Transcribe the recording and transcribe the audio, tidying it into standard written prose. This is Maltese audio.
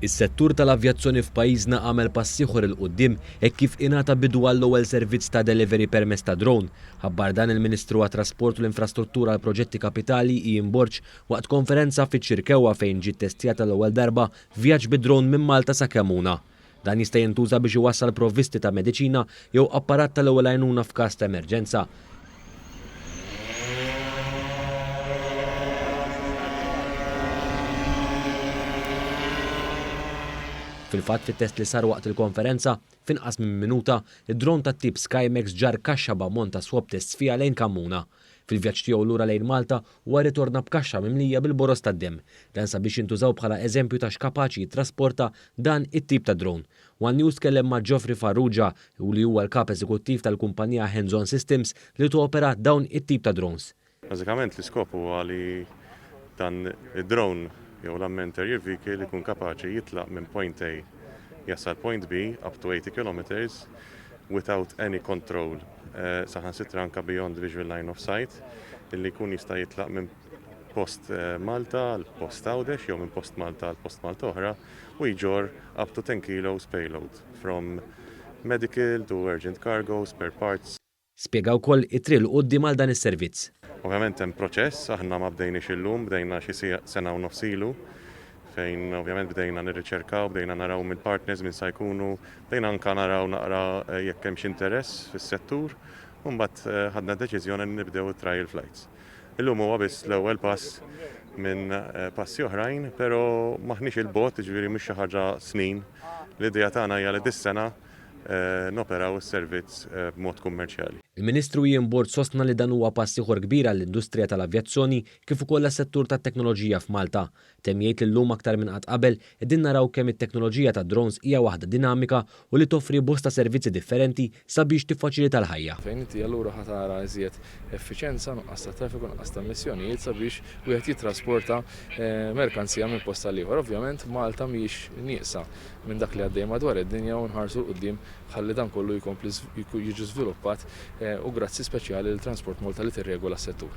Is-settur tal-avjazzjoni f'pajjiżna għamel pass ieħor 'il quddiem hekk kif ingħata bidu għall-ewwel servizz ta' delivery permezz ta' drone. Ħabbar dan il-Ministru għat-Trasport u l-Infrastruttura għal Proġetti Kapitali Ian Borg waqt konferenza fiċ-Ċirkewwa fejn ġie ttestjat għall-ewwel darba vjaġġ bi drone minn Malta sa Kemmuna. Dan jista' jintuża biex iwassal provvisti ta' mediċina jew apparat tal-ewwel għajnuna f'każ ta' emerġenza. Fil-fatt, fit-test li sar waqt il-konferenza, f'inqas minn minuta, id-drone tat-tip Skymax ġarr kaxxa b'ammont ta' swab tests fiha lejn Kammuna. Fil-vjaġġ tiegħu lura lejn Malta, huwa rritorna b'kaxxa mimlija bil-boroż tad-demm. Dan sabiex jintużaw bħala eżempju ta' x'kapaċi jittrasporta dan it-tip ta' drone. One News tkellem ma' Geoffrey Farrugia, li huwa l-Kap Eżekuttiv tal-kumpanija Hands On Systems li topera dawn it-tip ta' drones. Bażikament l-iskop huwa li dan id-drone jew l-unmanned aerial vehicle ikun kapaċi jitlaq minn point A jasal point B up to 80 kilometres without any control saħansitra anke beyond visual line of sight illi jkun jista' jitlaq minn post Malta għal post Għawdex jew minn post Malta għal post Malta oħra u jġorr up to 10 kilos payload from medical to urgent cargo, spare parts. Spjega wkoll it-triq 'l quddiem għal dan is-servizz. Ovvjament hemm proċess, aħna ma bdejniex illum, bdejna xi sena u nofs ilu fejn ovvjament bdejna nirriċerkaw, bdejna naraw mill-partners min sa jkunu, bdejna anke naraw naqra jekk hemmx interess fis-settur u mbagħad ħadna d-deċiżjoni li nibdew it-trial flights. Illum huwa biss l-ewwel pass minn passi oħrajn, però m'aħniex 'il bogħod, jiġifieri mhux xi ħaġa snin. L-idea tagħna hija li dis-sena noperaw is-servizz b'mod kummerċjali. Il-Ministru Ian Borg sostna li dan huwa pass ieħor kbir għall-industrija tal-avjazzjoni kif ukoll għas-settur tat-teknoloġija f'Malta. Temm jgħid li llum aktar minn qatt qabel qegħdin naraw kemm it-teknoloġija tad-drones hija waħda dinamika u li toffri bosta servizzi differenti sabiex tiffaċilita l-ħajja. Fejn inti allura ħa tara iżjed effiċenza, nuqqas ta' traffiku, nuqqas ta' emissjonijiet sabiex wieħed jittrasporta merkanzija minn post għal ieħor. Ovvjament Malta mhijiex nieqsa minn dak li għaddej madwar id-dinja u nħarsu 'l quddiem ħalli dan kollu jkompli jiġi żviluppat u grazzi speċjali lil Transport Malta li tirregola s-settur.